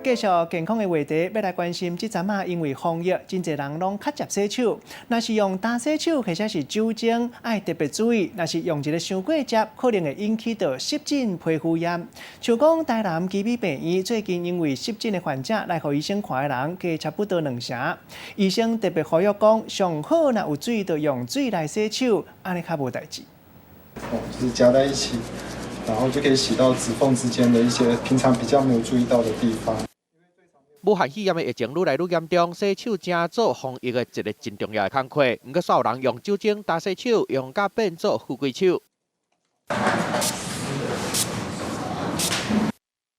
繼續健康的話題，欲來關心這陣仔，因為防疫，真濟人攏較捷洗手。若是用焦洗手或者是酒精，愛特別注意。若是用一个傷過捷，可能會引起著濕疹皮膚炎。像講台南旗美病院最近因為濕疹的患者來予醫生看的人，加差不多兩成。醫生特別呼籲講，上好若有水就用水來洗手，按呢較無代誌。哦，就是夾在一起，然後就可以洗到指縫之間的一些平常比較沒有注意到的地方。武漢肺炎的疫情愈來愈嚴重，洗手成做防疫的一个真重要的工課。毋過，煞有人用酒精焦洗手，用甲變做富貴手。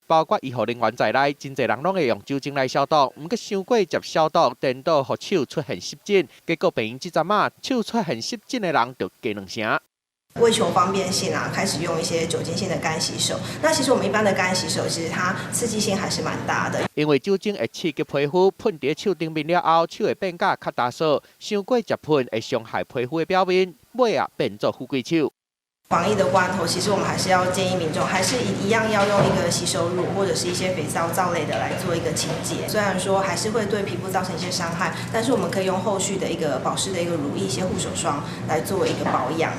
包括醫護人員在內，真濟人攏會用酒精來消毒。毋過，傷過捷消毒，顛倒予手出現濕疹。結果病院這陣仔手出現濕疹的人就加兩成。為求方便性啊，開始用一些酒精性的乾洗手。那其實我們一般的乾洗手，其實它刺激性還是蠻大的。因為酒精會刺激皮膚，噴佇手頂面了後，手會變甲較焦燥。傷過捷噴會傷害皮膚的表面，尾仔變做富貴手。防疫的關頭，其實我們還是要建議民眾，還是一樣要用一個洗手乳或者是一些肥皂皂類的來做一個清潔。雖然說還是會對皮膚造成一些傷害，但是我們可以用後續的一個保濕的一個乳液、一些護手霜來做一個保養。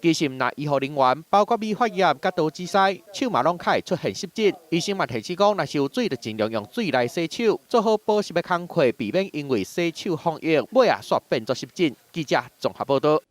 其實毋但醫護人員，包括美髮業佮刀子師，手嘛攏較會出現濕疹。醫生嘛提醒講，若是有水，就盡量用水來洗手，做好保濕的工課，避免因為洗手防疫，尾仔煞變做濕疹。記者綜合報道。